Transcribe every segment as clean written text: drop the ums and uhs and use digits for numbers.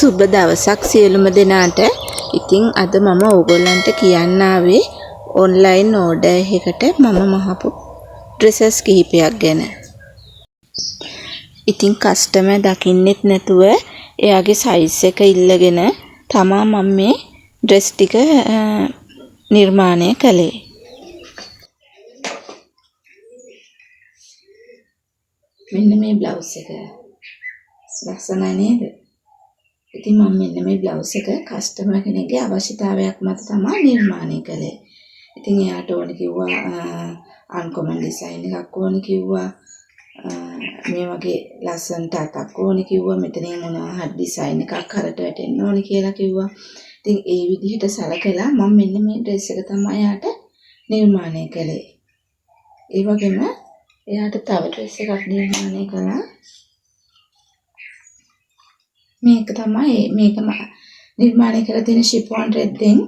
සුබ දවසක් සියලුම දෙනාට. ඉතින් අද මම ඕගොල්ලන්ට කියන්න ආවේ ඔන්ලයින් ඕඩර් එකකට මම මහපු ඩ්‍රෙසස් කිහිපයක් ගැන. ඉතින් කස්ටමර් දකින්නෙත් නැතුව එයාගේ සයිස් එක ඉල්ලගෙන තමා මම මේ ඩ්‍රෙස් ටික නිර්මාණය කළේ. මෙන්න මේ බ්ලවුස් එක ලස්සනයි නේද? ඉතින් මම මෙන්න මේ බ්ලවුස් එක කස්ටමර් කෙනෙක්ගේ අවශ්‍යතාවයක් මත තමයි නිර්මාණය කළේ. ඉතින් එයාට ඕන කිව්වා අන්කොමන් ඩිසයින් එකක් ඕන කිව්වා. මේ වගේ ලස්සනට අතක් ඕන කිව්වා. මෙතනින් මොනවා හරි ඩිසයින් එකක් කරට වැටෙන්න ඕන කියලා කිව්වා. ඉතින් ඒ විදිහට සලකලා මම මෙන්න මේ ඩ්‍රෙස් එක තමයි එයාට නිර්මාණය කළේ. ඒ වගේම එයාට තව ඩ්‍රෙස් එකක් නිර්මාණය කළා. මේක තමයි මේක නිර්මාණය කරලා තියෙන ෂිෆෝන් රෙද්දෙන්.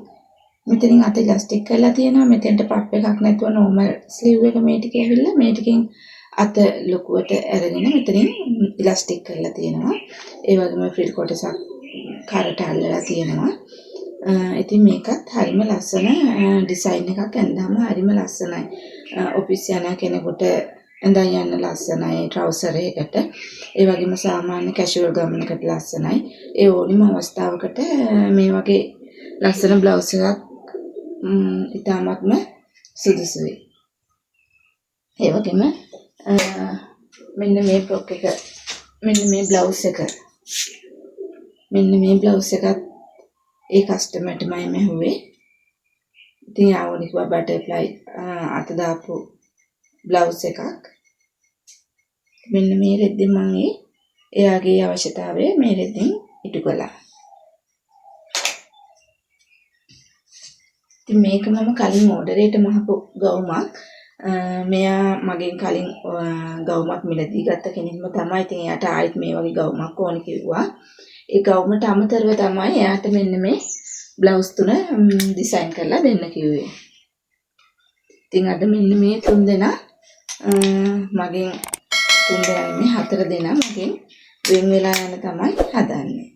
මෙතනින් අත ඉලාස්ටික් කරලා තියෙනවා. මෙතෙන්ට පප් එකක් නැතුව නෝමල් ස්ලීව් එක මේ ටික ඇවිල්ලා මේ ටිකෙන් අත ලොකුවට අරගෙන මෙතනින් ඉලාස්ටික් කරලා තියෙනවා. ඒ වගේම ෆ්‍රිල් කොටසක් කරට අල්ලලා තියෙනවා. ඉතින් මේකත් හරිම ලස්සන ඩිසයින් එකක්. ඇඳාම හරිම ලස්සනයි. ඔෆිස් යන කෙනෙකුට ඇඳන් යන්න ලස්සනයි ට්‍රවුසර් එකකට. ඒ වගේම සාමාන්‍ය කැෂුවල් ගමනකට ලස්සනයි. ඒ ඕනිම අවස්ථාවකට මේ වගේ ලස්සන බ්ලවුස් එකක් ඉතාමත්ම සුදුසුයි. ඒ වගේම මෙන්න මේ ෆ්‍රොක් එක, මෙන්න මේ බ්ලවුස් එක, මෙන්න මේ බ්ලවුස් එකත් ඒ කස්ටමර්ටමයි මැහුවේ. ඉතින් ආවොනි කිව්වා බටර්ෆ්ලයි අත දාපු බ්ලවුස් එකක්. මෙන්න මේ රෙද්දෙන් මම එයාගේ අවශ්‍යතාවය මේ රෙද්දෙන් ඉටු කළා. ඉතින් මේක මම කලින් ඕඩරේට මහපු ගවුමක්. මෙයා මගෙන් කලින් ගවුමක් මිලදී ගත්ත කෙනෙක්ම තමයි. ඉතින් එයාට ආයෙත් මේ වගේ ගවුමක් ඕන කිව්වා. ඒ ගවුමට අමතරව තමයි එයාට මෙන්න මේ බ්ලවුස් තුන ඩිසයින් කරලා දෙන්න කිව්වේ. ඉතින් අද මෙන්න මේ තුන් දෙනා මගෙන් තුන් දෙනා නෙමෙයි හතර දෙනා මගෙන් වෙන් වෙලා යන තමයි හදන්නේ.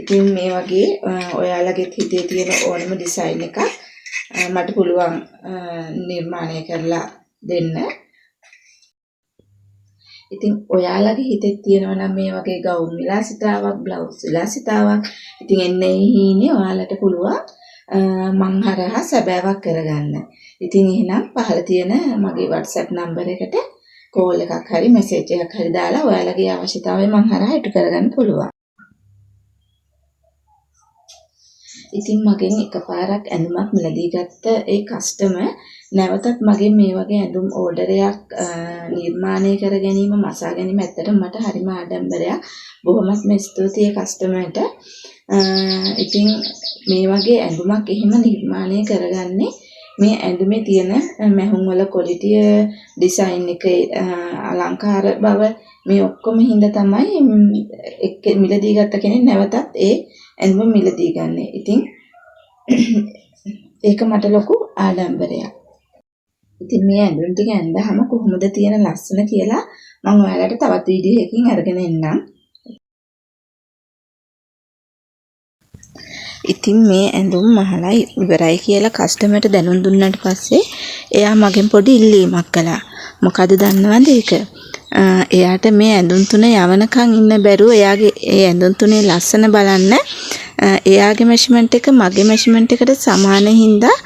ඉතින් මේ වගේ ඔයාලගේ හිතේ තියෙන ඕනම ඩිසයින් එකක් මට පුළුවන් නිර්මාණය කරලා දෙන්න. ඉතින් ඔයාලගේ හිතේ තියෙනවා නම් මේ වගේ ගවුම් විලාසිතාවක්, බ්ලවුස් විලාසිතාවක්, ඉතින් එන්නේ හීනේ ඔයාලට පුළුවන් මං හරහා සැබෑවක් කරගන්න. ඉතින් එහෙනම් පහළ තියෙන මගේ WhatsApp number එකට කෝල් එකක් හරි මැසේජ් එකක් හරි දාලා ඔයාලගේ අවශ්‍යතාවය මං හරහා ඉටු කරගන්න පුළුවන්. ඉතින් මගෙන් එකපාරක් ඇඳුමක් මිලදී ගත්ත ඒ කස්ටමර් නැවතත් මගෙන් මේ වගේ ඇඳුම් ඕඩරයක් නිර්මාණය කර ගැනීම, මසා ගැනීම ඇත්තටම මට හරිම ආඩම්බරයක්. බොහොමත්ම ස්තුතියි ඒ කස්ටමර්ට. ඉතින් මේ වගේ ඇඳුමක් එහෙම නිර්මාණය කරගන්නේ මේ ඇඳුමේ තියෙන මැහුම් වල ක්වොලිටිය, ඩිසයින් එකේ අලංකාර බව මේ ඔක්කොම හින්දා තමයි එක්ක මිලදී ගත්ත කෙනෙක් නැවතත් ඒ ඇඳුම මිලදී ගන්නෙ. ඉතින් ඒක මට ලොකු ආඩම්බරයක්. ඉතින් මේ ඇඳුම් ටික ඇඳහම කොහොමද තියෙන ලස්සන කියලා මම ඔයාලට තවත් වීඩියෝ එකකින් අරගෙන එන්නම්. ඉතින් මේ ඇඳුම් මහලා ඉවරයි කියලා කස්ටමර්ට දැනුම් දුන්නාට පස්සේ එයා මගෙන් පොඩි ඉල්ලීමක් කළා. මොකද දන්නවද ඒක? එයාට මේ ඇඳුම් තුන යවනකන් ඉන්න බැරුව එයාගේ ඒ ඇඳුම් තුනේ ලස්සන බලන්න එයාගේ මැෂර්මන්ට් එක මගේ මැෂර්මන්ට් එකට සමාන හින්දා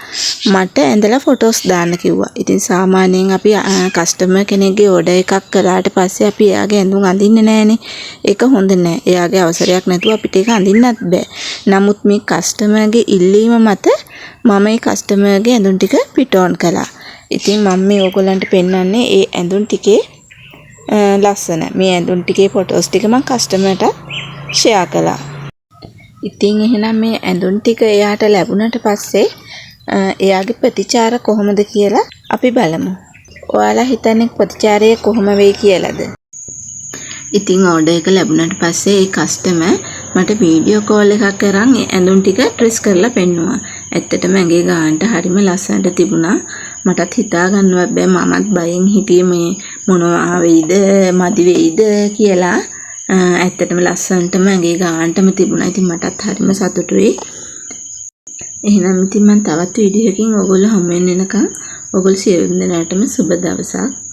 මට ඇඳලා ෆොටෝස් දාන්න කිව්වා. ඉතින් සාමාන්‍යයෙන් අපි කස්ටමර් කෙනෙක්ගේ ඕඩර් එකක් කළාට පස්සේ අපි එයාගේ ඇඳුම් අඳින්නේ නෑනේ. ඒක හොඳ නෑ. එයාගේ අවසරයක් නැතුව අපිට ඒක අඳින්නත් බෑ. නමුත් මේ කස්ටමර්ගේ ඉල්ලීම මත මම ඒ කස්ටමර්ගේ ඇඳුම් ටික පිට ඔන් කළා. ඉතින් මම මේ ඕගොල්ලන්ට පෙන්වන්නේ ඒ ඇඳුම් ටිකේ ලස්සන. මේ ඇඳුම් ටිකේ ෆොටෝස් ටික මං කස්ටමර්ටත් ෂෙයා කළා. ඉතින් එහෙනම් මේ ඇඳුම් ටික එයාට ලැබුණට පස්සේ එයාගේ ප්‍රතිචාර කොහොමද කියලා අපි බලමු. ඔයාලා හිතන්නේ ප්‍රතිචාරය කොහොම වෙයි කියලාද? ඉතින් ඕඩර් එක ලැබුණට පස්සේ ඒ කස්ටමර් මට වීඩියෝ කෝල් එකක් කරන් ඒ ඇඳුම් ටික ඩ්‍රෙස් කරලා පෙන්නුවා. ඇත්තටම ඇඟේ ගානට හරිම ලස්සනට තිබුණා. මටත් හිතා ගන්නවත් බෑ. මමත් බයෙන් හිටියේ මේ මොනවා වෙයිද මදි වෙයිද කියලා. ඇත්තටම ලස්සනටම ඇඟේ ගානටම තිබුණා. ඉතින් මටත් හරිම සතුටුයි. එහෙනම් ඉතින් මං තවත් වීඩියෝ එකකින් ඔයගොල්ලෝ හමු වෙන්න එනකන් ඔයගොල්ලෝ සියලුම දෙනාටම සුබ දවසක්.